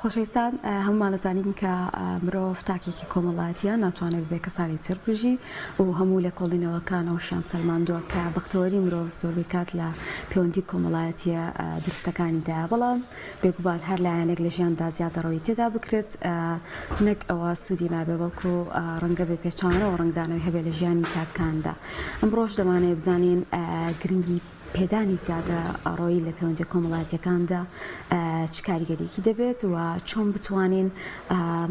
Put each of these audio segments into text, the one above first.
خۆشەویستان هەموومان ئەزانین کە مرۆڤ تاکێکی کۆمەڵایەتیە ناتوانێت بەبێ کەسانی تر بژی و هەموو لێکۆڵینەوەکان ئەوەشیان سەلماندووە کە بەختەوەری مرۆڤ زۆربەی کات لە پەیوەندی کۆمەڵایەتیە دروستەکانیدایە بەڵام بێگومان هەر لایەنێک لە ژیاندا زیادەڕەوی تێدا بکرێت نەک ئەوە سوودی نابێ بەڵکو ڕەنگە بێ پێچەوانەوە ڕەنگدانەوەی هەبێ لە ژیانی تاکاندا ئەمڕۆش دەمانەوێت بزانین گرنگی پێدانی زیادە ڕۆیی لە پەیوەندیە کۆمەڵایەتیەکاندا چ کاریگەریەکی دەبێت و چۆن بتوانین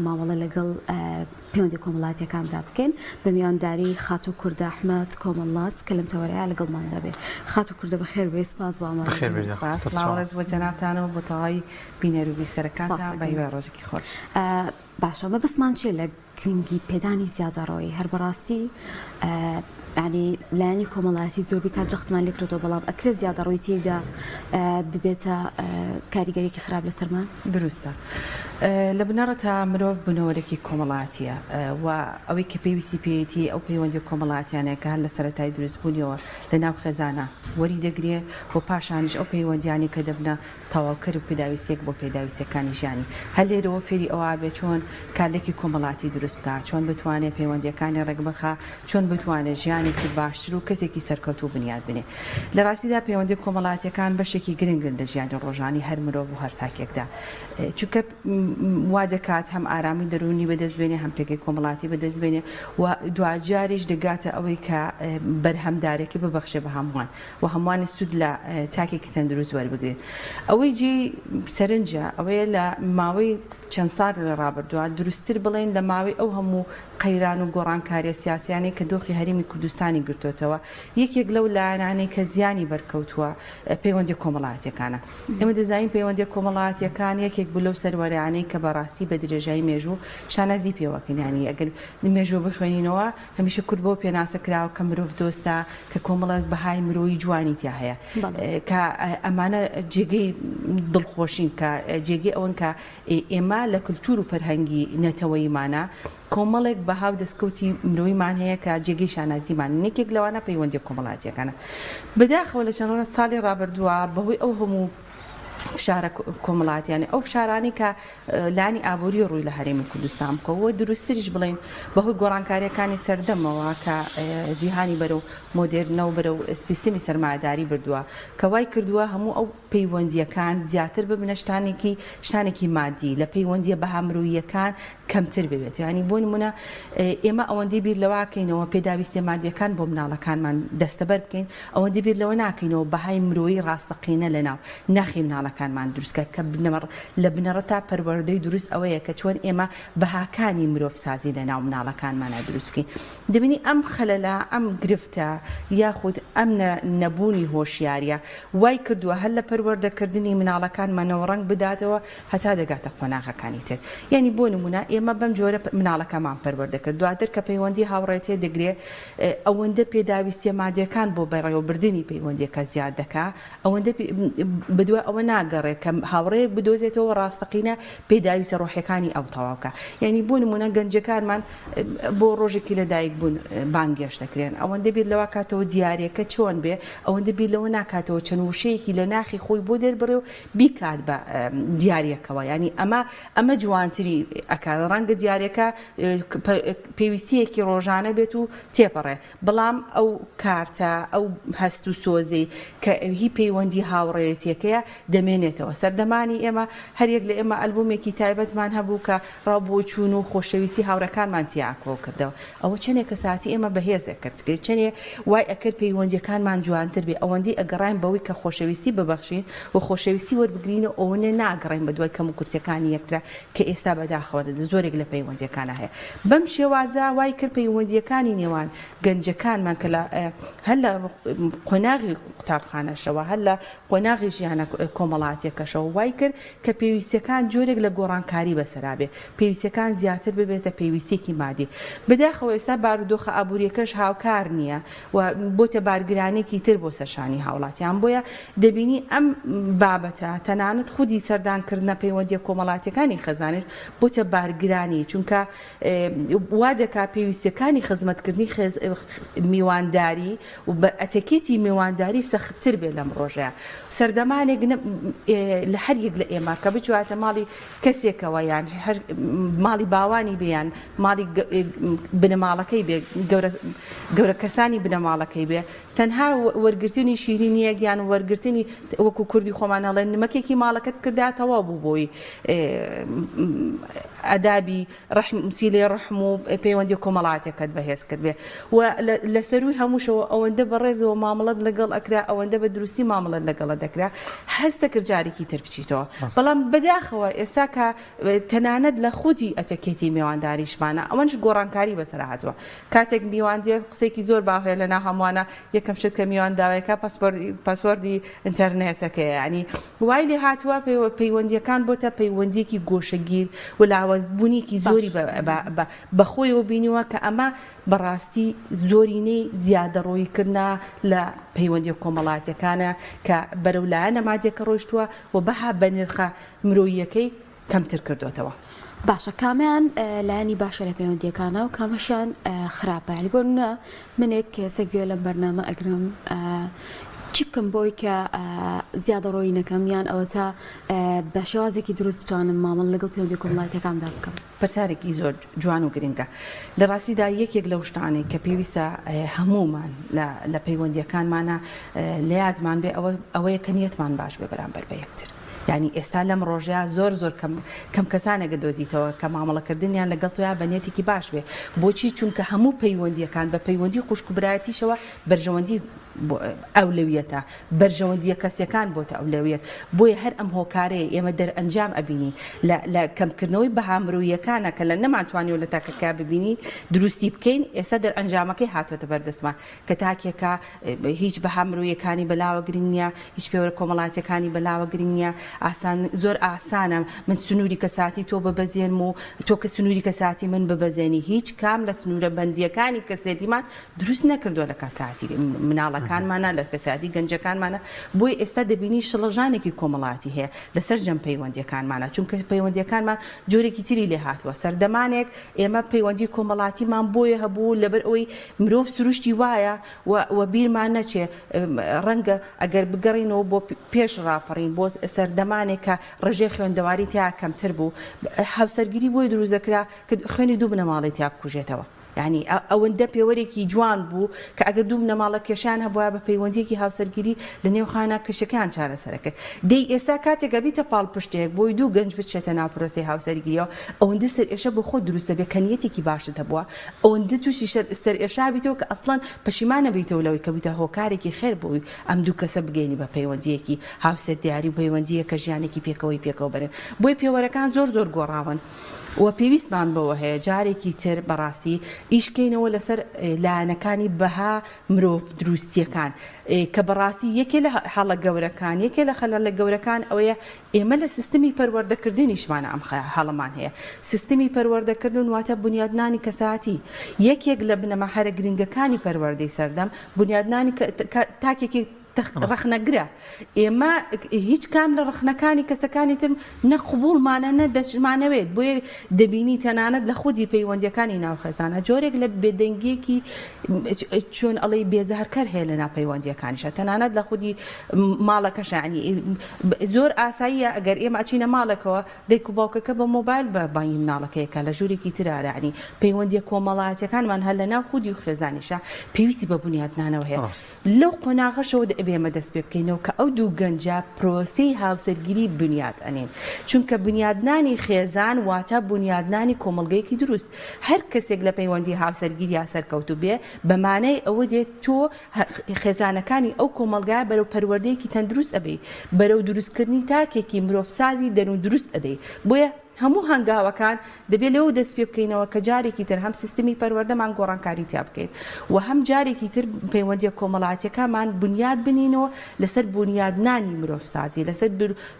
مامەڵە لەگەڵ پەیوەندی کۆمەڵاتیەکاندا بکەین بە میوانداری خاتوو کوردە ئەحمەد کۆمەڵناس کە لەم تەوەرەیە لەگەڵمان دەبێت. خاتوو کوردە بەخێر بێی سپاس بۆ ئامادەبوونت. سپاس سڵاو ڕێز بۆ جەنابتانەوە بۆ تەواوی بینەر و بیسەرەکانتان بە هیوای ڕۆژێکی خۆش. باشە مەبەستمان چیە لە گرنگی پێدانی زیادەڕەوی هەر بەڕاستی یانی لایەنی کۆمەڵایەتی زۆربەی کات جەختمان لێ کرێتەوە بەڵام ئەکرێت زیادەڕۆی تێیدا ببێتە کاریگەرێکی خراپ لەسەرمان؟ دروستە. لە بنەڕەتا مرۆڤ بوونەوەرێکی کۆمەڵایەتییە و ئەوەی کە پێویستی پێیەتی ئەو پەیوەندییە کۆمەڵایەتیانەیە کە هەر لە سەرەتای دروستبوونیەوە لە ناو خێزانا وەری دەگرێ و پاشانیش ئەو پەیوەندیانەی کە دەبنە تەواوکەر و پێداویستیەک بۆ پێداویستیەکانی ژیانی. هەر لێرەوە فێری ئەوە ئەبێ چۆن کارلێکی کۆمەڵاتی دروست بکا، چۆن بتوانێ پەیوەندیەکانی ڕێکبخا، چۆن بتوانێ ژیانێکی باشتر و کەسێکی سەرکەوتوو بنیات بنێ. لە ڕاستیدا پەیوەندیە کۆمەڵاتیەکان بەشێکی گرنگن لە ژیانی ڕۆژانەی هەر مرۆڤ و هەر تاکێکدا. چونکە وا دەکات هەم ئارامی دەروونی بەدەست بێنێ، هەم پێگەی کۆمەڵاتی بەدەست بێنێ و دواجاریش دەگاتە ئەوەی کە بەرهەمدارێکی ببەخشێ بە هەمووان. و هەمووانی سوود لە تاکێکی تەندروست وەربگرین. ئەوەی جێی سەرنجە ئەوەیە لە ماوەی چەند ساڵی ڕابردووە، دروستتر بڵێین لە ماوەی ئەو هەموو قەیران و گۆڕانکارییە سیاسیانەی کە دۆخی هەرێمی کوردستانی گرتۆتەوە، یەکێک لەو لایەنانەی کە زیانی بەرکەوتووە پەیوەندیە کۆمەڵایەتیەکانە. ئێمە دەزانین پەیوەندیە کۆمەڵایەتیەکان یەکێک بوو لەو سەروەرانەی کە بەڕاستی بە درێژایی مێژوو شانازی پێوەکەین. یانی ئەگەر مێژوو بخوێنینەوە هەمیشە کورد بەوە پێناسە کراوە کە مرۆڤ دۆستە، کە کۆمەڵێک بەهای مرۆیی جوانی تیا هەیە کە ئەمانە جێگەی دڵخۆشین کە جێگەی ئەوەن کە ئێمە لە کلتور و فەرهەنگی نەتەوەییمانە کۆمەڵێک بەها و دەستکەوتی مرۆییمان هەیە کە جێگەی شانازیمان یەکێک لەوانە پەیوەندیە کۆمەڵایەتیەکانە بەداخەوە لە چەند ساڵی ڕابردووە بەهۆی ئەو هەموو فشارە کۆمەڵاتیانە ئەو فشارانەی کە لانی ئابووری ڕووی لە هەرێمی کوردستان بکەوە دروستتریش بڵێین بەهۆی گۆڕانکاریەکانی سەردەمەوە کە جیهانی بەرەو مۆدێرنە و بەرەو سیستمی سەرمایەداری بردووە کە وای کردووە هەموو ئەو پەیوەندیەکان زیاتر ببنە شتانێکی شتانێکی مادی لە پەیوەندیە بەها مرۆییەکان کەمتر ببێت یانی بۆ نمونە ئێمە ئەوەندەی بیر لەوە کەینەوە پێداویستیە مادیەکان بۆ مناڵەکانمان دەستەبەر بکەین ئەوەندە بیر لەوە ناکەینەوە بەهای مرۆیی ڕاستەقینە لەناو ناخی مناڵەکانمان دروست کە کە لە بنەڕەتا پەروەردەی دروست ئەوەیە کە چۆن ئێمە بەهاکانی مرۆڤ سازی لەناو مناڵەکانمانا دروست بکەین دەبینی ئەم خەلەلە ئەم گرفتە یاخود ئەم نەبوونی هۆشیاریە وای کردووە هەر لە پەروەردەکردنی مناڵەکانمانەوە ڕەنگ بداتەوە هەتا دەگاتە قۆناغەکانی تر یانی بۆ نمونە ئێمە بەم جۆرە مناڵەکەمان پەروەردە کرد دواتر کە پەیوەندی هاوڕێتێ دەگرێ ئەوەندە پێداویستیە مادیەکان بۆ بەڕێوەبردنی پەیوەندیەکە زیاد دەکا ئەوەندە بەدوای ئەوە ناگەڕێ کە هاوڕێیەک بدۆزێتەوە ڕاستەقینە پێداویستە ڕۆحیەکانی ئەو تەواو کا یانی بۆ نمونە گەنجەکانمان بۆ ڕۆژێکی لەدایک بوون بانگێشت دەکرێن ئەوەندە بیر لەوە کاتەوە دیارەکە چۆن بێ ئەوەندە بیر لەوە ناکاتەوە چەند وشەیەکی لە ناخی خۆی بۆ دەربڕێ و بیکات بە دیاریەکەوە یانی ئەمە ئەمە جوانتری ئەکات ڕەنگە دیارەکە پێویستیەکی ڕۆژانە بێت و تێپەڕێ بەڵام ئەو کارتە ئەو هەست و سۆزەی کە هی پەیوەندی هاوڕێیەتیەکەیە دەمێنێتەوە سەردەمانی ئێمە هەریەک لە ئێمە ئەلبومێکی تایبەتمان هەبوو کە ڕاو بۆچوون و خۆشەویستی هاوڕێکانمان تیا کۆ کردەوە ئەوە چەنێ کەساتی ئێمە بەهێز ئەکرد چەنێ وای ئەکرد پەیوەندیەکانمان جوانتر بێ ئەوەندەی ئەگەڕاین بەوەی کە خۆشەویستی ببەخشین و خۆشەویستی وەربگرین و ئەوەنە ناگەڕاین بەدوای کەموکورتیەکانی یەکترا کە ئێستا بەداخەوە لە زۆرێک لە پەیوەندیەکانا هەیە بەم شێوازە وای کرد پەیوەندیەکانی نێوان گەنجەکانمان کە لە هەر لە قۆناغی قوتابخانەشەوە هەر لە قۆناغی ژیانە کۆمەڵاتیەکەشەوە وای کرد کە پێویستیەکان جۆرێک لە گۆڕانکاری بەسەرا بێ پێویستیەکان زیاتر ببێتە پێویستیەکی مادی بەداخەوە ئێستا بارودۆخە ئابوریەکەش هاوکار نیە و بۆتە بارگرانێکی تر بۆ سەر شانی هاوڵاتیان بۆیە دەبینی ئەم بابەتە تەنانەت خودی سەردان کردنە پەیوەندیە کۆمەڵاتیەکانی خێزانیش بۆتە بارگرانی چونکە وا دەکا پێویستیەکانی خزمەتکردنی میوانداری و بە ئەتەکێتی میوانداری سەختتر بێ لەم ڕۆژەیا. سەردەمانێک نە. لە هەر یەک لە ئێمە کە بچوایەتە ماڵی کەسێکەوە یان هەر ماڵی باوانی بێ یان ماڵی بنەماڵەکەی بێ گەورە گەورە کەسانی بنەماڵەکەی بێ تەنها وەرگرتنی شیرینیەک یان وەرگرتنی وەکو کوردی خۆمان ئەڵێن نمەکێکی ماڵەکەت بکردایە تەواو بوو بۆی ئەدابی ڕەحم سیلەی ڕەحم و پەیوەندیە کۆمەڵاتیەکەت بەهێز کردبێ و لە سەرووی هەمووشەوە ئەوەندە بەڕێزەوە مامەڵەت لەگەڵ ئەکرا ئەوەندە بە دروستی مامەڵەت لەگەڵە دەکرا هەست دەکرد جارێکی تر بچیتەوە بەڵام بەداخەوە ئێستا کە تەنانەت لە خودی ئەتەکێتی مێوانداریشمانە ئەوەنش گۆڕانکاری بەسەر هاتووە کاتێک میوان دێ قسەیەکی زۆر باو هەیە لەناو هەمووانە یەکەم شت کە میوان داوایکا پاسوۆردی ئینتەرنێتەکەیە یانی وای لێ هاتووە پەیوەندییەکان بۆتە پەیوەندییەکی گۆشەگیر و لاوازبوونێکی زۆری بە خۆیەوە بینیوە کە ئەمە بەڕاستی زۆرینەی زیادەڕۆییکردنە لە پەیوەندییە کۆمەڵایەتییەکانە کە بەرەو لایەنە مادییەکە ڕۆیشتووە و بەها بەنرخە مرۆییەکەی کەمتر کردۆتەوە. باشە کامیان لایەنی باشە لە پەیوەندیەکانا و کامەشیان خراپە یانی بۆ نمونە منێک کە ئێستا گوێ لەم بەرنامە ئەگرم چی بکەم بۆی کە زیادەڕۆیی نەکەم یان ئەوەتا بە شێوازێکی دروست بتوانم مامەڵە لەگەڵ پەیوەندی کۆمەڵایەتیەکاندا بکەم؟ پرسیارێکی زۆر جوان و گرنگە. لە ڕاستیدا یەکێک لەو شتانەی کە پێویستە هەموومان لە پەیوەندیەکانمانا لە یادمان بێ ئەوەیە کە نیەتمان باش بێ بەرامبەر بە یەکتر. یانی ئێستا لەم ڕۆژەیا زۆر زۆر کەم کەم کەسانێک دەدۆزیتەوە کە مامەڵەکردنیان لەگەڵ تۆیا بە نیەتێکی باش بێ بۆچی چونکە هەموو پەیوەندیەکان بە پەیوەندی خوشک و برایەتیشەوە بەرژەوەندی ئەولەویەتە بەرژەوەندیە کەسیەکان بۆتە ئەولەویەت بۆیە هەر ئەم هۆکارەیە ئێمە دەرئەنجام ئەبینین لە لە کەمکردنەوەی بەها مرۆییەکانە کە لە نەمانتوانیوە لە تاکەکە ببینین دروستی بکەین ئێستا دەرئەنجامەکەی هاتوەتە بەردەستمان کە تاکێکە هیچ بەها مرۆییەکانی بەلاوە گرنگ نییە، هیچ پێوەرە کۆمەڵایەتییەکانی بەلاوە گرنگ نییە، ئاسان زۆر ئاسانە من سنووری کەساتی تۆ ببەزێنم و تۆ کە سنووری کەساتی من ببەزێنی، هیچ کام لە سنوورە بەندییەکانی کەسێتیمان دروست نەکردووە لە کەساتی مناڵەکانمانا، لە کەساتی گەنجەکانمانا، بۆیە ئێستا دەبینی شڵەژانێکی کۆمەڵایەتی هەیە لە سەرجەم پەیوەندییەکانمانا، چونکە پەیوەندییەکانمان جۆرێکی تری لێ هاتووە، سەردەمانێک ئێمە پەیوەندی کۆمەڵاتیمان بۆیە هەبوو لەبەر ئەوەی مرۆڤ سروشتی وایە و وەبیرمان نەچێ ڕەنگە ئەگەر بگەڕینەوە بۆ پێش ڕاپەڕین بۆ سەردەمانێک کە ڕێژەی خوێندەواری تیا کەمتر بوو هاوسەرگیری بۆی دروست دەکرا کە خوێنی دوو بنەماڵەی تیا بکوژێتەوە یانی ئەوەندە پێوەرێکی جوان بوو کە ئەگەر دوو بنەماڵە کێشەیان هەبوایە بە پەیوەندییەکی هاوسەرگیری لە نێو خانە کەشەکەیان چارەسەر کرد دەی ئێستا کاتێک ئەبیتە پاڵپشتێک بۆی دوو گەنج بچێتە ناو پرۆسەی هاوسەرگیریەوە ئەوەندە سەرئێشە بۆ خۆت دروست دەبێت کە نیەتێکی باشت هەبووە ئەوەندە تووشی سەرئێشە بیتەوە کە ئەسڵەن پەشیمان نەبیتەوە لەوەی کە بوویتە هۆکارێکی خێر بۆی ئەم دوو کەسە بگەینی بە پەیوەندییەکی هاوسەرداری و پەیوەندییەک کە ژیانێکی پێکەوەی پێکەوە بەرن بۆیە پێوەرەکان زۆر زۆر گۆڕاون و پێویستمان بەوە هەیە جارێکی تر بەڕاستی ئیش کەینەوە لەسەر لایەنەکانی بەها مرۆڤ دروستیەکان کە بەڕاستی یەکێ لە هەڵە گەورەکان یەکێ لە خەلەلە گەورەکان ئەوەیە ئێمە لە سیستمی پەروەردەکردنیشمانە ئەم هەڵەمان هەیە سیستمی پەروەردەکردن واتە بنیادنانی کەساتی یەکێک لە بنەما هەرە گرنگەکانی پەروەردەی سەردەم بنیادنانی تاکێکی ڕەخنەگرە ئێمە هیچ کام لە ڕەخنەکانی کەسەکانی تر نە قبوڵمانە نە دەشمانەوێت بۆیە دەبینی تەنانەت لە خودی پەیوەندیەکانی ناو خێزانە جۆرێک لە بێدەنگیەکی چۆن ئەڵێی بێزارکەر هەیە لە ناو پەیوەندیەکانیشا تەنانەت لە خودی ماڵەکەشا یانی زۆر ئاساییە ئەگەر ئێمە ئەچینە ماڵێکەوە دایک و باوکەکە بە مۆبایل بە بانگی مناڵەکەی ئەکا لە ژوورێکی ترا یانی پەیوەندیە کۆمەڵایەتیەکانمان هەر لە ناو خودی خێزانیشا پێویستی بە بنیاتنانەوە هەیە لەو قۆناغەشەوە دەبێ ئێمە دەست پێ بکەینەوە کە ئەو دوو گەنجە پرۆسەی هاوسەرگیری بنیات ئەنێن چونکە بنیادنانی خێزان واتە بنیادنانی کۆمەڵگەیەکی دروست هەر کەسێک لە پەیوەندی هاوسەرگیریا سەرکەوتوو بێ بە مانای ئەوە دێت تۆ خێزانەکانی ئەو کۆمەڵگایە بەرەو پەروەردەیەکی تەندروست ئەبەی بەرەو دروستکردنی تاکێکی مرۆڤسازی دەروون دروست ئەدەی بۆیە هەموو هەنگاوەکان دەبێت لەوە دەست پێ بکەینەوە کە جارێکی تر هەم سیستمی پەروەردەمان گۆڕانکاری تیا بکەین و هەم جارێکی تر پەیوەندیە کۆمەڵایەتیەکانمان بنیات بنینەوە لەسەر بونیادنانی مرۆڤسازی لەسەر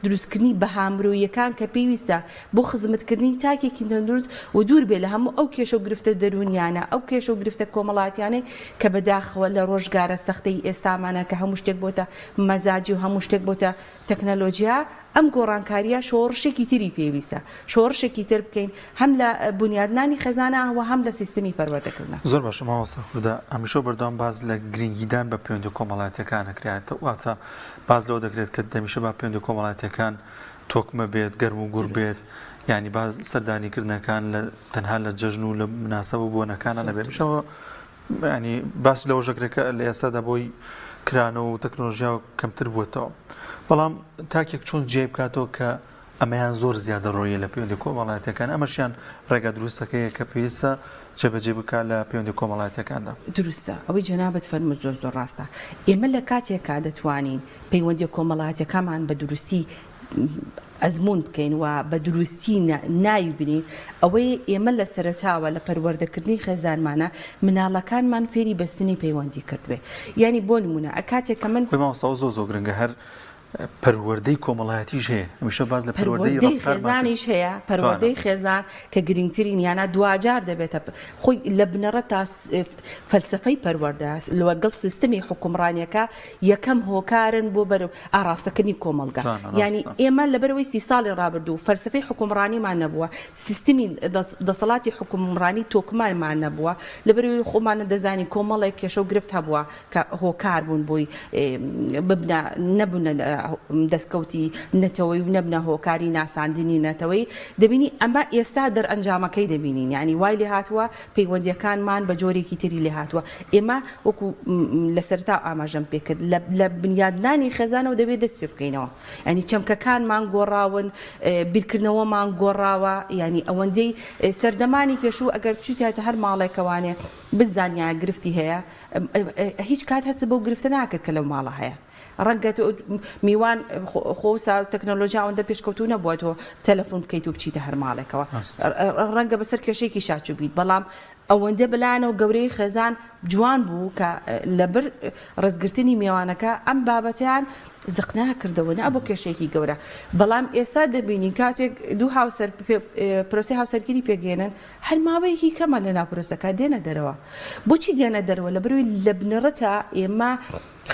دروستکردنی بەها مرۆییەکان کە پێویستە بۆ خزمەتکردنی تاکێکی تەندروست و دوور بێ لە هەموو ئەو کێشە و گرفتە دەروونیانە، ئەو کێشە و گرفتە کۆمەڵاتیانەی کە بەداخەوە لە ڕۆژگارە سەختەی ئێستامانە کە هەموو شتێک بۆتە مەزاجی و هەموو شتێک بۆتە تەکنەلۆجیا. ئەم گۆڕانکارییە شۆڕشێکی تری پێویستە، شۆڕشێکی تر بکەین هەم لە بونیادنانی خێزانە و هەم لە سیستمی پەروەردەکردنە. زۆر باشە مامۆستا کوردە، هەمیشە و بەردەوام باس لە گرنگیدان بە پەیوەندیە کۆمەڵایەتیەکان ئەکرێت، واتە باس لەوە دەکرێت کە هەمیشە با پەیوەندیە کۆمەڵایەتیەکان تۆکمە بێت، گەرم و گوڕ بێت، یانی با سەردانیکردنەکان لە تەنها لە جەژن و لە مناسەبە و بۆنەکانە نەبێت. هەمیشە ینی باس لەوەش دەکرێت کە لە ئێستادا بۆی کرانەوە و تەکنۆلۆژیا کەمتر بووەتەوە، بەڵام تاکێک چۆن جیای بکاتەوە کە ئەمەیان زۆر زیادەڕۆییە لە پەیوەندی کۆمەڵایەتیەکان، ئەمەشیان ڕێگا دروستەکەیە کە پێویستە جێبەجێ بکات لە پەیوەندی کۆمەڵایەتیەکاندا. دروستە ئەوەی جەنابت فەرمووت زۆر زۆر ڕاستە ئێمە لە کاتێکا دەتوانین پەیوەندیە کۆمەڵایەتیەکانمان بە دروستی ئەزموون بکەین و بە دروستی ناوی بنێین ئەوەیە ئێمە لە سەرەتاوە لە پەروەردەکردنی خێزانمانە مناڵەکانمان فێری بەستنی پەیوەندی کردبێ یانی بۆ نموونە کاتێک کە من خۆی مامۆستا ئەوە زۆر زۆر گرنگە هەر پەروەردەی کۆمەڵایەتیش هەیە هەمیشە باس لە پەروەردەی پەروەردەی خێزانیش هەیە پەروەردەی خێزان کە گرنگترینیانە دواجار دەبێتە خۆی لە بنەڕەتا فەلسەفەی پەروەردە لەگەڵ سیستمی حوکمڕانیەکە یەکەم هۆکارن بۆ بەرەو ئاڕاستەکردنی کۆمەڵگا یانی ئێمە لەبەرئەوەی سی ساڵی ڕابردوو فەلسەفەی حوکمڕانیمان نەبووە سیستمی دەسەڵاتی حوکمڕانی تۆکمەمان نەبووە لەبەرئەوەی خۆمان دەزانین کۆمەڵێک کێشە و گرفت هەبووە کە هۆکار بوون بۆی ببنە نەبوونە دەستکەوتی نەتەوەی و نەبنە هۆکاری ناساندنی نەتەوەی دەبینی ئەمە ئێستا دەرئەنجامەکەی دەبینین یانی وای لێهاتووە پەیوەندیەکانمان بە جۆرێکی تری لێهاتووە ئێمە وەکو لە سەرەتا ئاماژەم پێکرد لە بنیادنانی خێزانەوە دەبێت دەست پێ بکەینەوە ینی چەمکەکانمان گۆڕاون بیرکردنەوەمان گۆڕاوە ینی ئەوەندەی سەردەمانی پێشوو ئەگەر بچیتایەتە هەر ماڵێکەوانێ بزانیایە گرفتی هەیە هیچ کات هەست بەو گرفتە ناکرد کە لەو ماڵە هەیە ڕەنگە تۆ میوان خۆسا تەکنەلۆژیا ئەوەندە پێشکەوتوو نەبووە تۆ تەلەفۆن بکەیت و بچیتە هەر ماڵێکەوە ڕەنگە بەسەر کێشەیەکی شاچوو بیت بەڵام ئەوەندە بەلایانەوە گەورەی خێزان جوان بوو کە لەبەر ڕێزگرتنی مێوانەکە ئەم بابەتەیان زق ناکردەوە نا بۆ کێشەیەکی گەورە بەڵام ئێستا دەبینین کاتێک دوو هاوسەر پرۆسەی هاوسەرگیری پێکدێنن هەر ماوەیەکی کەمە لەناو پرۆسەکە دێنە دەرەوە بۆچی دێنە دەرەوە لەبەرئەوەی لە بنەڕەتا ئێمە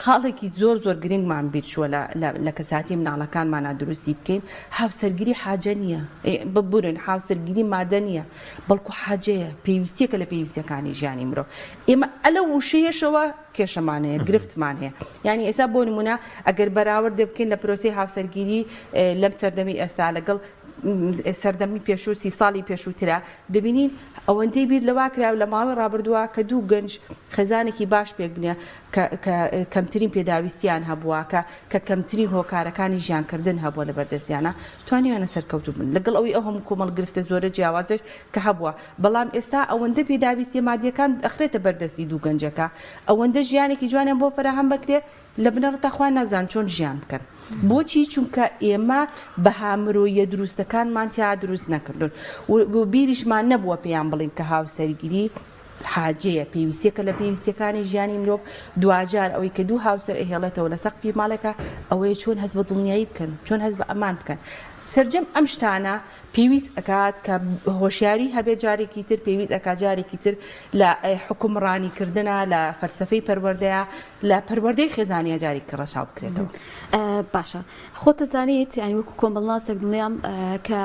خاڵێکی زۆر زۆر گرنگمان بیر چووە لە لە لە کەساتی مناڵەکانمانا دروستی بکەین هاوسەرگیری حاجە نییە ببورن هاوسەرگیری مادە نییە بەڵکو حاجەیە پێویستیەکە لە پێویستیەکانی ژیانی مرۆڤ ئێمە ئەلەو وشەیەشەوە کێشەمان هەیە گرفتمان هەیە یانی ئێستا بۆ نمونە ئەگەر بەراوردێ بکەین لە پرۆسەی هاوسەرگیری لەم سەردەمی ئێستا لەگەڵ سەردەمی پێشوو سی ساڵی پێشووترە دەبینین ئەوەندەی بیر لەوا کرا لە ماوەی ڕابردووە کە دوو گەنج خێزانێکی باش پێک بنێ کە کە کەمترین پێداویستیان هەبووە کە کە کەمترین هۆکارەکانی ژیانکردن هەبووە لە بەردەستیانا توانیویانە سەرکەوتوو بن لەگەڵ ئەوەی ئەو هەموو کۆمەڵ گرفتە زۆرە جیاوازەش کە هەبووە بەڵام ئێستا ئەوەندە پێداویستیە مادیەکان ئەخرێتە بەردەستی دوو گەنجەکە ئەوەندە ژیانێکی جوانیان بۆ فەراهەم بکرێ لە بنەڕەتا خۆیان نازانن چۆن ژیان بکەن بۆچی چونکە ئێمە بەها مرۆییە دروستەکانمان تیا دروست نەکردوون و بیریشمان نەبووە پێیان بڵێین کە هاوسەرگیری حاجەیە پێویستیەکە لە پێویستیەکانی ژیانی مرۆڤ دواجار ئەوەی کە دوو هاوسەر ئەهێڵێتەوە لە سەقفی ماڵێکا ئەوەیە چۆن هەست بە دڵنیایی بکەن چۆن هەست بە ئەمان بکەن سەرجەم ئەم شتانە پێویست ئەکات کە هۆشیاری هەبێت جارێکی تر پێویست ئەکات جارێکی تر لە حوکمڕانی کردنا لە فەلسەفەی پەروەردەیا لە پەروەردەی خێزانیا جارێکی ڕەچاو بکرێتەوە. باشە خۆت دەزانیت یانی وەکو کۆمەڵناسێک دڵنیام کە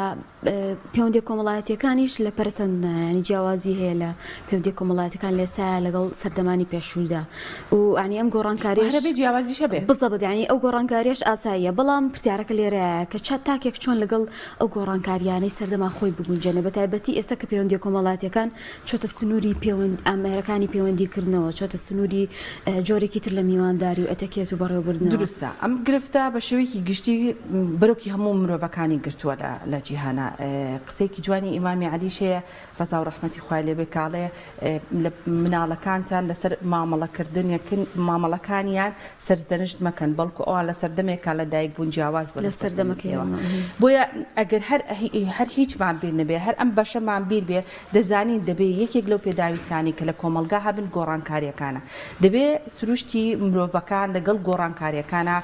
پەیوەندیە کۆمەڵایەتیەکانیش لە پەرەسەندنە یانی جیاوازی هەیە لە پەیوەندیە کۆمەڵایەتیەکان لە ئێستایا لەگەڵ سەردەمانی پێشوودا و یانی ئەم گۆڕانکاریەش هەر ئەبێ جیاوازیش هەبێ. بزەبت یانی ئەو گۆڕانکاریەش ئاساییە بەڵام پرسیارەکە لێرەیە کە چ تاکێک چۆن لەگەڵ ئەو گۆڕانکاریانەی سەردەما خۆی بگونجێنێ بەتایبەتی ئێستا کە پەیوەندیە کۆمەڵایەتیەکان چۆتە سنووری پێوەند ئامێرەکانی پەیوەندی کردنەوە چۆتە سنووری جۆرێکی تر لە میوانداری و ئەتەکێت و بەڕێوەبردنەوە. دروستە. ئەم گرفتە بە شێوەیەکی گشتی بەرۆکی هەموو مرۆڤەکانی گرتووە لە لە جیهانا. قسەیەکی جوانی ئیمامی عەلیش هەیە ڕەزا و ڕەحمەتی خوای لێ بێ کە ئەڵێ لە مناڵەکانتان لەسەر مامەڵەکردنێکن مامەڵەکانیان سەرزەنشت مەکەن بەڵکو ئەوان لە سەردەمێکا لە دایک بوون جیاواز بوون لە سەردەمی ئێوە. بۆیە ئەگەر هەر هەر هیچمان بیر نەبێ هەر ئەم بەشەمان بیر بێ دەزانین دەبێ یەکێک لەو پێداویستانەی کە لە کۆمەڵگا هەبن گۆڕانکارییەکانە. دەبێ سروشتی مرۆڤەکان لەگەڵ گۆڕانکارییەکانا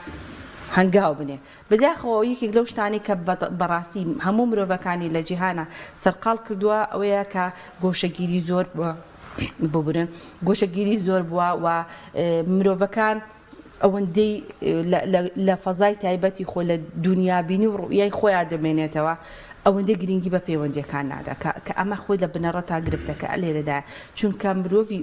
هەنگاو بنێ. بەداخەوە یەکێک لەو شتانەی کە بەڕاستی هەموو مرۆڤەکانی لە جیهانا سەرقاڵ کردووە ئەوەیە کە گۆشەگیری زۆر بووە، ببورن، گۆشەگیری زۆر بووە و مرۆڤەکان. ئەوەندەی لە فەزای تایبەتی خۆی لە دونیابینی و ڕوئیای خۆیا دەمێنێتەوە ئەوەندە گرنگی بە پەیوەندیەکان نادا کە کە ئەمە خۆی لە بنەڕەتا گرفتەکە لێرەدایە چونکە مرۆڤی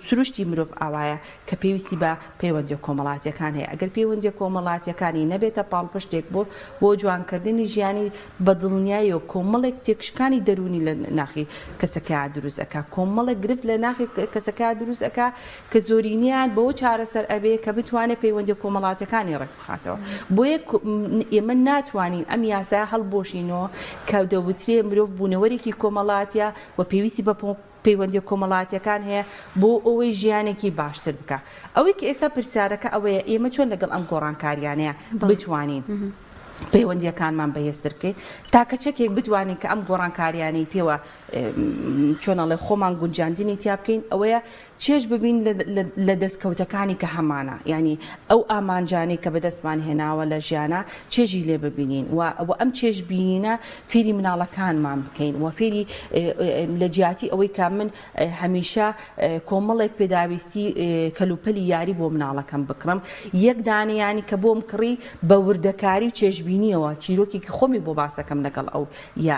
سروشتی مرۆڤ ئاوایە کە پێویستی بە پەیوەندیە کۆمەڵاتیەکان هەیە ئەگەر پەیوەندیە کۆمەڵاتیەکانی نەبێتە پاڵپشتێک بۆ بۆ جوانکردنی ژیانی بە دڵنیایەوە کۆمەڵێک تێکشکانی دەروونی لە ناخی کەسەکەیا دروست ئەکا کۆمەڵێک گرفت لە ناخی کەسەکەیا دروست ئەکا کە زۆرینەیان بەوە چارەسەر ئەبێ کە بتوانێ پەیوەندیە کۆمەڵاتیەکانی ڕێک بخاتەوە بۆیە ئێمە ناتوانین ئەم یاسایە هەڵبۆشینەوە کە دەوترێ مرۆڤ بوونەوەرێکی کۆمەڵاتیە و پێویستی بە پەیوەندیە کۆمەڵاتیەکان هەیە بۆ ئەوەی ژیانێکی باشتر بکا. ئەوەی کە ئێستا پرسیارەکە ئەوەیە ئێمە چۆن لەگەڵ ئەم گۆڕانکاریانەیە بتوانین پەیوەندیەکانمان بەهێزتر بکەین؟ تاکە چەکێک بتوانین کە ئەم گۆڕانکاریانەی پێوە چۆن ئەڵێ خۆمان گونجاندنی تیا بکەین ئەوەیە چێژ ببین لە دەستکەوتەکانی کە هەمانە یانی ئەو ئامانجانەی کە بەدەستمان هێناوە لە ژیانا چێژی لێ ببینین و و ئەم چێژ بینینە فێری مناڵەکانمان بکەین و فێری لە جیاتی ئەوەی کە من هەمیشە کۆمەڵێک پێداویستی کەلوپەلی یاری بۆ مناڵەکەم بکڕم یەک دانەیانی کە بۆم کڕی بە وردەکاری و چێژبینیەوە چیرۆکێکی خۆمی بۆ باسەکەم لەگەڵ ئەو یا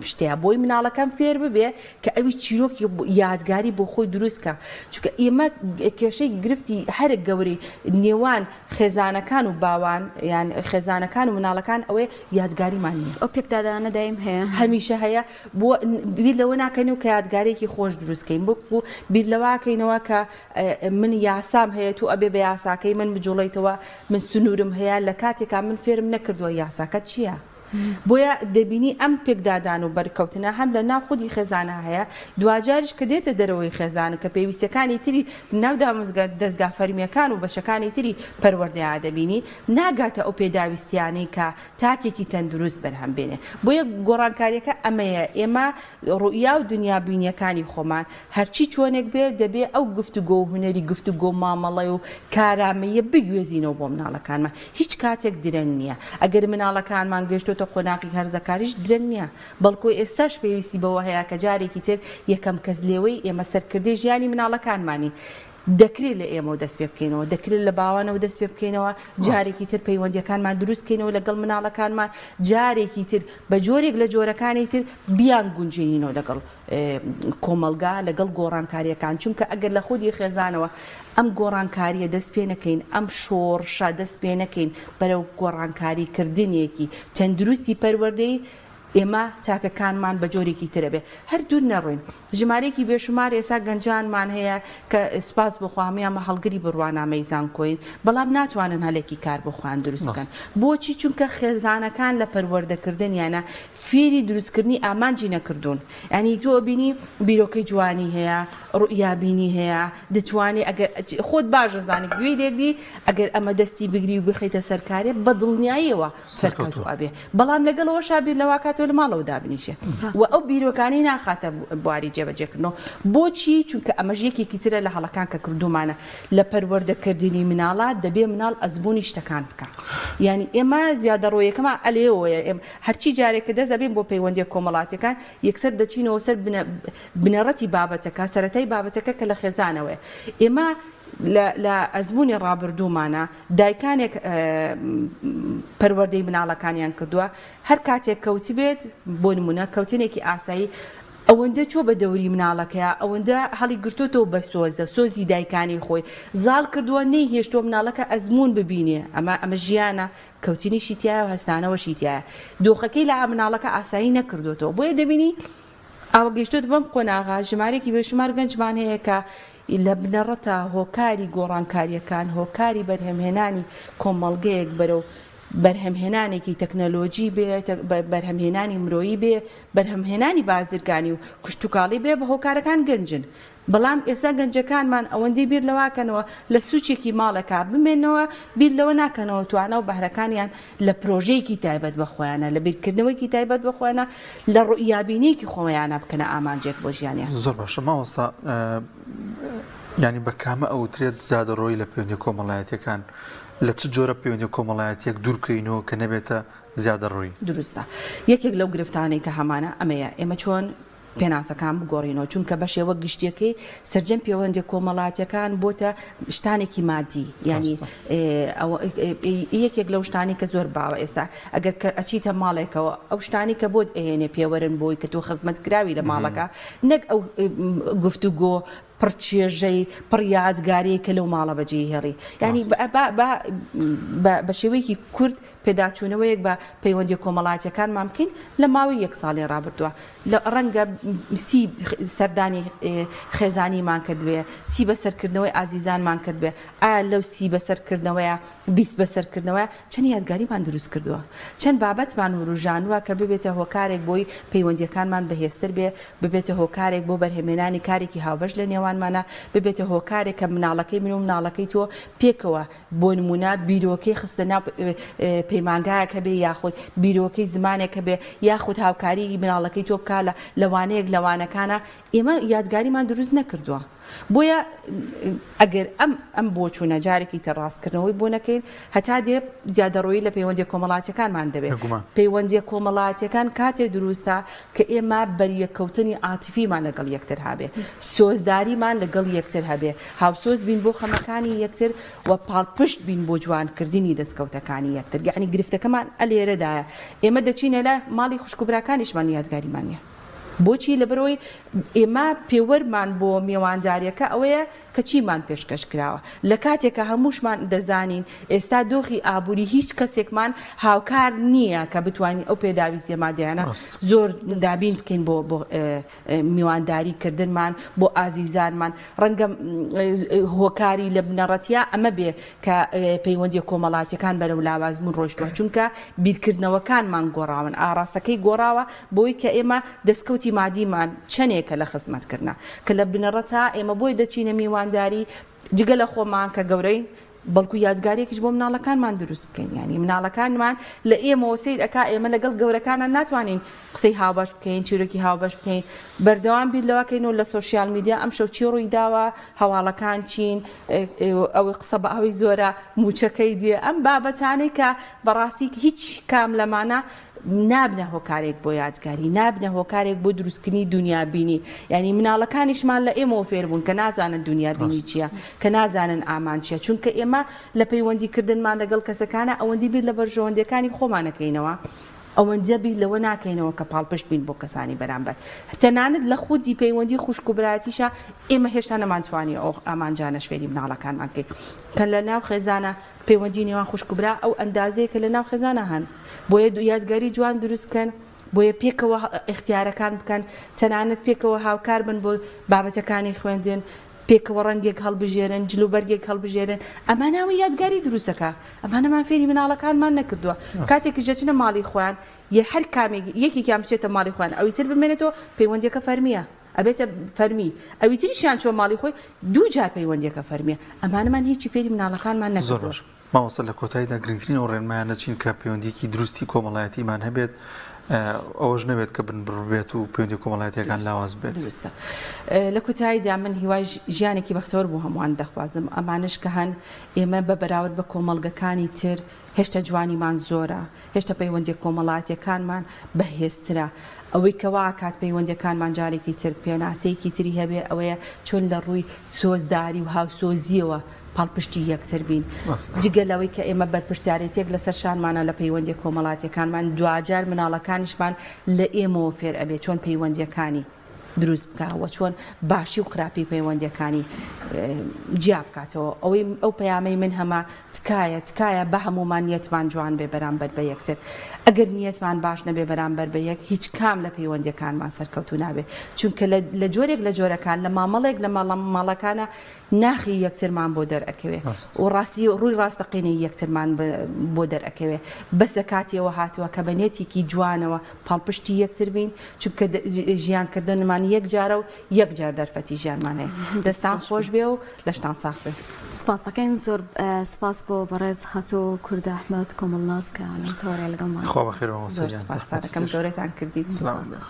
شتەیە بۆی مناڵەکەم فێر ببێ کە ئەویش چیرۆکی یادگاری بۆ خۆی دروست کا چونکە ئێمە کێشەی گرفتی هەرە گەورەی نێوان خێزانەکان و باوان یان خێزانەکان و مناڵەکان ئەوەیە یادگاریمان نییە. ئەو پێکدادانە دایم هەیە. هەمیشە هەیە بۆ بیر لەوە ناکەینەوە کە یادگارێکی خۆش دروست کەین بۆ بیر لەوە کەینەوە کە من یاسام هەیە تۆ ئەبێ بە یاساکەی من بجوڵێیتەوە من سنوورم هەیە لە کاتێکا من فێرم نەکردووە یاساکە چییە؟ بۆیە دەبینی ئەم پێکدادان و بەرکەوتنە هەم لە ناو خودی خێزانا هەیە، دواجاریش کە دێتە دەرەوەی خێزان و کە پێویستیەکانی تری ناو دامەزگا دەزگا فەرمیەکان و بەشەکانی تری پەروەردەیا دەبینی ناگاتە ئەو پێداویستیانەی کە تاکێکی تەندروست بەرهەم بێنێ. بۆیە گۆڕانکاریەکە ئەمەیە ئێمە ڕوئیا و دونیابینیەکانی خۆمان هەرچی چۆنێک بێ دەبێ ئەو گفتوگۆ و هونەری گفتوگۆ و مامەڵەی و کارامەییە بگوێزینەوە بۆ مناڵەکانمان. هیچ کاتێک درەنگ نییە. ئەگەر مناڵەکانمان گەیشتۆتە قۆناغی هەرزەکاریش درەنگ نییە. بەڵکۆ ئێستاش پێویستی بەوە هەیە کە جارێکی تر یەکەم کەس لێوەی ئێمە سەرکردەی ژیانی مناڵەکانمانین. دەکرێ لە ئێمەوە دەست پێ بکەینەوە، دەکرێ لە باوانەوە دەست پێ بکەینەوە، جارێکی تر پەیوەندییەکانمان دروست کەینەوە لەگەڵ مناڵەکانمان، جارێکی تر بە جۆرێک لە جۆرەکانی تر بیانگونجێنینەوە لەگەڵ کۆمەڵگا، لەگەڵ گۆڕانکارییەکان، چونکە ئەگەر لە خودی خێزانەوە ئەم گۆڕانکارییە دەست پێ نەکەین، ئەم شۆڕشە دەست پێ نەکەین بەرەو گۆڕانکاری کردنێکی تەندروستی پەروەردەیی، ئێمە تاکەکانمان بە جۆرێکی تر ئەبێ. هەر دوور نەڕۆین. ژمارەیەکی بێشومار ئێستا گەنجانمان هەیە کە سوپاس بۆ خوا هەموویان هەڵگری بڕوانامەی زانکۆین، بەڵام ناتوانن هەلێکی کار بۆ خۆیان دروست بکەن. بۆچی؟ چونکە خێزانەکان لە پەروەردەکردنیانا فێری دروستکردنی ئامانجی نەکردوون. یانی تۆ ئەبینی بیرۆکەی جوانی هەیە، ڕوئیابینی هەیە، دەتوانێ ئەگەر خۆت باش ئەزانی گوێی لێگری ئەگەر ئەمە دەستی بگری و بخەیتە سەر کارێ بە دڵنیاییەوە سەرکەوتوو ئەبێ بەڵام لەگەڵ ئەوەشا بیر لەوە کاتەوە لە ماڵەوە دابنیشێ و ئەو بیرۆکانەی ناخاتە بواری جێبەجێکردنەوە بۆچی چونکە ئەمەش یەکێکی ترە لە هەڵەکان کە کردوومانە لە پەروەردەکردنی مناڵا دەبێ مناڵ ئەزموونی شتەکان بکا یانی ئێمە زیادەڕۆیەکەمان ئەلێوەیە ئێم هەرچی جارێک کە دەست ئەبین بۆ پەیوەندیە کۆمەڵاتیەکان یەکسەر دەچینەوە سەر بنە بنەڕەتی بابەتەکە سەرەتای بابەتەکە کە لە خێزانەوەیە ئێمە لە لە ئەزموونی ڕابردوومانە دایکانێک پەروەردەی مناڵەکانیان کردووە، هەر کاتێک کەوتبێت، بۆ نموونە کەوتنێکی ئاسایی، ئەوەندە چووە بە دەوری مناڵەکەیا، ئەوەندە هەڵیگرتۆتەوە بە سۆزە، سۆزی دایکانەی خۆی زاڵ کردووە، نەیهێشتووە مناڵەکە ئەزموون ببینێ، ئەمە ئەمە ژیانە، کەوتنیشی تیایە و هەستانەوەشی تیایە، دۆخەکەی لا مناڵەکە ئاسایی نەکردۆتەوە، بۆیە دەبینی ئاوا گەیشتۆتە بەم قۆناغە، ژمارەیەکی بێشومار گەنجمان هەیە کە لە بنەڕەتا هۆکاری گۆڕانکارییەکان، هۆکاری بەرهەمهێنانی کۆمەڵگەیەک بەرەو بەرهەمهێنانێکی تەکنەلۆجی بێ، بەرهەمهێنانی مرۆیی بێ، بەرهەمهێنانی بازرگانی و کشتوکاڵی بێ، بە هۆکارەکان گەنجن. بەڵام ئێستا گەنجەکانمان ئەوەندەی بیر لەوەکەنەوە لە سوچێکی ماڵێکا بمێنەوە، بیر لەوە ناکەنەوە توانا و بەهرەکانیان لە پرۆژەیەکی تایبەت بە خۆیانە، لە بیرکردنەوەیەکی تایبەت بە خۆیانە، لە ڕوئیابینییەکی خۆیانە بکەنە ئامانجێک بۆ ژیانیان. زۆر باشە مامۆستا یانی بە کامە ئەوترێت زیادەڕۆیی لە پەیوەندیە کۆمەڵایەتیەکان لە چ جۆرە پەیوەندیە کۆمەڵایەتیەک دوور بکەینەوە کە نەبێتە زیادەڕۆیی؟ دروستە یەکێک لەو گرفتانەی کە هەمانە ئەمەیە ئێمە چۆن. پێناسەکان بگۆڕینەوە، چونکە بە شێوە گشتیەکەی سەرجەم پێوەندیە کۆمەڵاتیەکان بۆتە شتانێکی مادی، یانی یەکێک لەو شتانەی کە زۆر باوە ئێستا ئەگەر کە ئەچیتە ماڵێکەوە ئەو شتانەی کە بۆت ئەهێنێ پێوەرن بۆی کە تۆ خزمەت کراوی لە ماڵەکە نەک ئەو گفتوگۆ پڕ چێژەی پڕ یادگاریەی کە لەو ماڵە بەجێی هێڵی یانی بە شێوەیەکی کورت پێداچوونەوەیەک بە پەیوەندیە کۆمەڵایەتیەکانمان بکەین لە ماوەی یەک ساڵی ڕابردووە لە ڕەنگە سی سەردانی خێزانیمان کردبێ سی بەسەرکردنەوەی ئازیزانمان کردبێ ئایا لەو سی بەسەرکردنەوەیە 20 بەسەرکردنەوەیە چەند یادگاریمان دروست کردووە چەند بابەتمان وروژانوە کە ببێتە هۆکارێک بۆی پەیوەندیەکانمان بەهێزتر بێ ببێتە هۆکارێک بۆ بەرهەمێنانی کارێکی هاوبەش لە نێوانمانا ببێتە هۆکارێک کە مناڵەکەی من و مناڵەکەی تۆ پێکەوە بۆ نموونە بیرۆکەی خستنە ناو پەیمانگایەک هەبێ یاخود بیرۆکەی زمانێک هەبێ یاخود هاوکاریی مناڵەکەی تۆ بکا لە لە وانەیەک لە وانەکانا ئێمە یادگاریمان دروست نەکردووە بۆیە ئەگەر ئەم ئەم بۆچوونە جارێکی تر ڕاستکردنەوەی بۆ نەکەین هەتا دێ زیادەڕۆیی لە پەیوەندیە کۆمەڵاتیەکانمان دەبێ بێگومان. پەیوەندیە کۆمەڵاتیەکان کاتێ دروستە کە ئێمە بەریەککەوتنی عاتیفیمان لەگەڵ یەکتر هەبێ سۆزداریمان لەگەڵ یەکتر هەبێ هاوسۆز بین بۆ خەمەکانی یەکتر و پاڵپشت بین بۆ جوانکردنی دەستکەوتەکانی یەکتر یەعنی گرفتەکەمان ئەلێرەدایە ئێمە دەچینە لای ماڵی خوشک و براکانیشمان یادگاریمان نیە بۆچی لەبەرئەوەی ئێمە پێوەرمان بۆ مێوانداریەکە ئەوەیە کە چیمان پێشکەش کراوە لە کاتێکا هەمووشمان دەزانین ئێستا دۆخی ئابووری هیچ کەسێکمان هاوکار نییە کە بتوانین ئەو پێداویستیە مادیانە زۆر دابین بکەین بۆ بۆ میوانداری کردنمان بۆ ئازیزانمان ڕەنگە هۆکاری لە بنەڕەتیا ئەمە بێ کە پەیوەندیە کۆمەڵاتیەکان بەرەو لاواز بوون ڕۆیشتووە چونکە بیرکردنەوەکانمان گۆڕاون ئاڕاستەکەی گۆڕاوە بۆی کە ئێمە دەستکەوتی مادیمان چەنێکە لە خزمەتکردنا کە لە بنەڕەتا ئێمە بۆی دەچینە میوانداری جگە لە خۆمان کە گەورەین بەڵکو یادگاریەکیش بۆ مناڵەکانمان دروست بکەین یانی مناڵەکانمان لە ئێمەوە سەیر ئەکا ئێمە لەگەڵ گەورەکانان ناتوانین قسەی هاوبەش بکەین چیرۆکی هاوبەش بکەین بەردەوام بیر لەوە کەین و لە social media ئەمشەو چی ڕووی داوە هەواڵەکان چین ئەوەی قسە بە ئەوەی زۆرە موچەکەی دێ ئەم بابەتانەی کە بەڕاستی هیچ کام لەمانە نابنە هۆکارێک بۆ یادگاری، نابنە هۆکارێک بۆ دروستکردنی دونیابینی، یانی مناڵەکانیشمان لە ئێمەوە فێر بوون کە نازانن دونیابینی چییە، کە نازانن ئامانج چییە، چونکە ئێمە لە پەیوەندی کردنمان لەگەڵ کەسەکانا ئەوەندی بیر لە بەرژەوەندیەکانی خۆمان ئەکەینەوە، ئەوەندە بیر لەوە ناکەینەوە کە پاڵپشت بین بۆ کەسانی بەرامبەر، تەنانەت لە خودی پەیوەندی خوشک و برایەتیشا ئێمە هێشتا نەمانتوانیوە ئەو ئامانجانەش فێری مناڵەکانمان بکەین کە لە ناو خێزانا پەیوەندی نێوان خوشک و برا ئەو ئەندازەیە کە لە ناو خێزانا هەن بۆیە یادگاری جوان دروست بکەن بۆیە پێکەوە ئیختیارەکان بکەن تەنانەت پێکەوە هاوکار بن بۆ بابەتەکانی خوێندن پێکەوە ڕەنگێک هەڵبژێرن جل و بەرگێک هەڵبژێرن ئەمانە هەمووی یادگاری دروست دەکا ئەمانەمان فێری مناڵەکانمان نەکردووە کاتێکیش دەچنە ماڵی خۆیان یە هەر کامێک یەکێکیان بچێتە ماڵی خۆیان ئەوی تر بمێنێتەوە پەیوەندیەکە فەرمیە ئەبێتە فەرمی ئەوی تریشیان چوە ماڵی خۆی دووجار پەیوەندیەکە فەرمیە ئەمانەمان هیچی فێری مناڵەکانمان زۆر نەکردوە. باش مامۆستا لە کۆتاییدا گرنگترین ئەو ڕێنمایانە چین کە پەیوەندیەکی دروستی کۆمەڵایەتیمان هەبێت ئەوەش نەبێت کە بنبڕ بێت و پەیوەندی کۆمەڵایەتیەکان لاواز بێت؟ دروستە لە کۆتاییدا من هیوای ژیانێکی بەختەوەر بۆ هەمووان دەخوازم ئەمانەش کە هەن ئێمە بە بەراورد بە کۆمەڵگەکانی تر هێشتا جوانیمان زۆرە، هێشتا پەیوەندیە کۆمەڵاتیەکانمان بەهێزترە، ئەوەی کە واکات پەیوەندیەکانمان جارێکی تر پێناسەیەکی تری هەبێ ئەوەیە چۆن لە ڕووی سۆزداری و هاوسۆزیەوە پاڵپشتی یەکتر بین، جگە لەوەی کە ئێمە بەرپرسیارێتیەک لەسەر شانمانە لە پەیوەندیە کۆمەڵاتیەکانمان، دواجار مناڵەکانیشمان لە ئێمەوە فێر ئەبێ چۆن پەیوەندیەکانی. دروست بکا و چۆن باشی و خراپی پەیوەندیەکانی جیا بکاتەوە ئەوەی ئەو پەیامەی من هەمە تکایە تکایە بە هەموومان نیەتمان جوان بێ بەرامبەر بە یەکتر ئەگەر نیەتمان باش نەبێ بەرامبەر بە یەک هیچ کام لە پەیوەندیەکانمان سەرکەوتوو نابێ چونکە لە جۆرێک لە جۆرەکان لە مامەڵێک لە ماڵەکانە ناخی یەکترمان بۆ دەرئەکەوێ و ڕاستی ڕووی ڕاستەقینەی یەکترمان بۆ دەرئەکەوێ بەس لە کاتی ئەوە هاتووە کە بە نێتێکی جوانەوە پاڵپشتی یەکتر بین چونکە ژیان کردنمان یەک جارە و یەک جار دەرفەتی ژیانمان هەیە دەستان خۆش بێ و لەشتان ساغ بێ. سپاس دەکەین زۆر سپاس بۆ بەڕێز خاتوو کوردە ئەحمەد کۆمەڵناس کە تۆرێ لەگەڵمان. خوا بەخێر مامۆستا زۆر گیان سپاستان زەحمەتی دەکەم کێشا. گەورەتان کردین سلام سپاس. بێ.